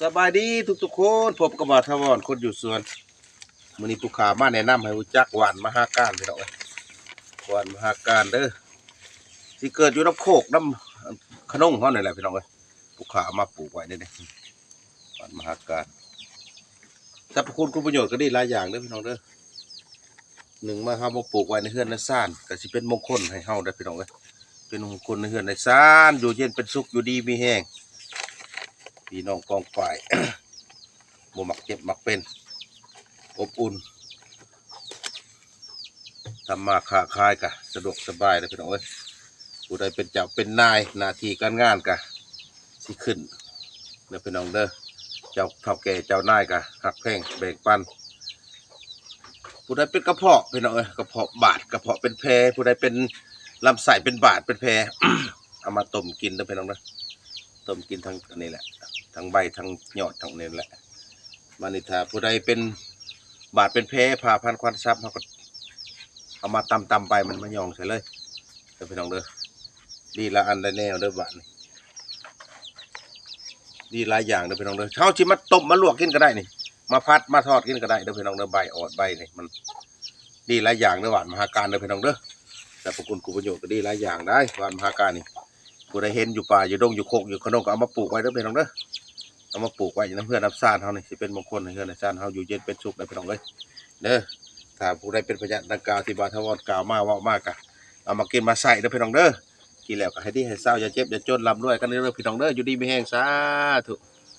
ສະບາຍດີທຸກໆຄົນ, ພົບກັບບ່າວຖາວອນ ຄົນຢູ່ສວນ. ມື້ນີ້ຜູ້ຂ້າມາແນະນຳໃຫ້ຮູ້ຈັກຫວ່ານມະຫາການ ພີ່ນ້ອງເອີຍ, ຫວ່ານມະຫາການເດີ. ຊິເກີດຢູ່ນຳໂຄກນຳຂະໜົງເຮົານີ້ແຫຼະ ພີ່ນ້ອງເອີຍ. ຜູ້ຂ້າເອົາມາປູກໄວ້ນີ້ເດ້ ຫວ່ານມະຫາການ. ສັບພະຄຸນຄຸນປະໂຫຍດກໍດີຫຼາຍຢ່າງເດີ ພີ່ນ້ອງເດີ. ໜຶ່ງມາເຮົາມາປູກໄວ້ໃນເຮືອນໃນຊານ ກໍຊິເປັນມົງຄົນໃຫ້ເຮົາເດີ ພີ່ນ້ອງເອີຍ, ເປັນມົງຄົນໃນເຮືອນໃນຊານ, ຢູ່ເຢັນເປັນສຸກ, ຢູ່ດີມີແຮງ, ພີ່ນ້ອງປ້ອງປາຍ ບໍ່ມັກເຈັບມັກເປັນ, ອົບອຸ່ນ, ທຳມາຄ້າຂາຍກະສະດວກສະບາຍເດີ ພີ່ນ້ອງເອີຍ. ຜູ້ໃດເປັນເຈົ້າເປັນນາຍ, ໜ້າທີ່ການງານກະຊິຂຶ້ນເດີ ພີ່ນ້ອງເດີ. ເຈົ້າເຖົ້າແກ່ເຈົ້ານາຍກະຮັກແພງແບ່ງປັນ. ຜູ້ໃດເປັນກະເພາະ ພີ່ນ້ອງເອີຍ, ກະເພາະບາດ, ກະເພາະເປັນແຜ, ຜູ້ໃດເປັນລຳໄສ້ເປັນບາດເປັນແຜ ເອົາມາຕົ້ມກິນເດີ ພີ່ນ້ອງເດີ. ຕົ້ມກິນທັງອັນນີ້ແຫຼະ, ທັງໃບທັງຍອດທັງນີ້ແຫຼະ. ບາດນີ້ຖ້າຜູ້ໃດເປັນບາດເປັນແຜ, ຜ້າພັນຄວັນສັບ, ເຮົາກໍເອົາມາຕຳໆໃບມັນມາຫຍ້ອງໃສ່ເລີຍເດີ ພີ່ນ້ອງເດີ. ດີຫຼາຍອັນຫຼາຍແນວເດີບາດນີ້, ດີຫຼາຍຢ່າງເດີ ພີ່ນ້ອງເດີ. ເຮົາຊິມາຕົ້ມມາລວກກິນກໍໄດ້ນີ້, ມາຜັດມາທອດກິນກໍໄດ້ເດີ ພີ່ນ້ອງເດີ. ໃບອອດໃບນີ້ມັນດີຫຼາຍຢ່າງເດີ ຫວ່ານມະຫາການເດີ ພີ່ນ້ອງເດີ. ສັບພະຄຸນຄຸນປະໂຫຍດກໍດີຫຼາຍຢ່າງໄດ໋ ຫວ່ານມະຫາການນີ້. ຜູ້ໃດເຫັນຢູ່ປ່າຢູ່ດົງຢູ່ໂຄກຢູ່ຂະໜົງກໍເອົາມາປູກໄວ້ເດີ ພີ່ນ້ອງເດີ, ເອົາມາປູກໄວ້ນຳເຮືອນນຳຊານເຮົານີ້ ຊິເປັນມົງຄົນໃຫ້ເຮືອນໃຫ້ຊານເຮົາຢູ່ເຢັນເປັນສຸກເດີ ພີ່ນ້ອງເອີຍເດີ. ຖ້າຜູ້ໃດເປັນພະຍາດດັ່ງກ່າວທີ່ບ່າວຖາວອນກ່າວມາເວົ້າມາ ກໍເອົາມາກິນມາໃຊ້ເດີ ພີ່ນ້ອງເດີ. ກິນແລ້ວກໍໃຫ້ດີໃຫ້ເຊົາ, ຢ່າເຈັບຢ່າຈົນ, ລ່ຳລວຍກັນເດີ ພີ່ນ້ອງເດີ, ຢູ່ດີມີແຮງ, ສາທຸ.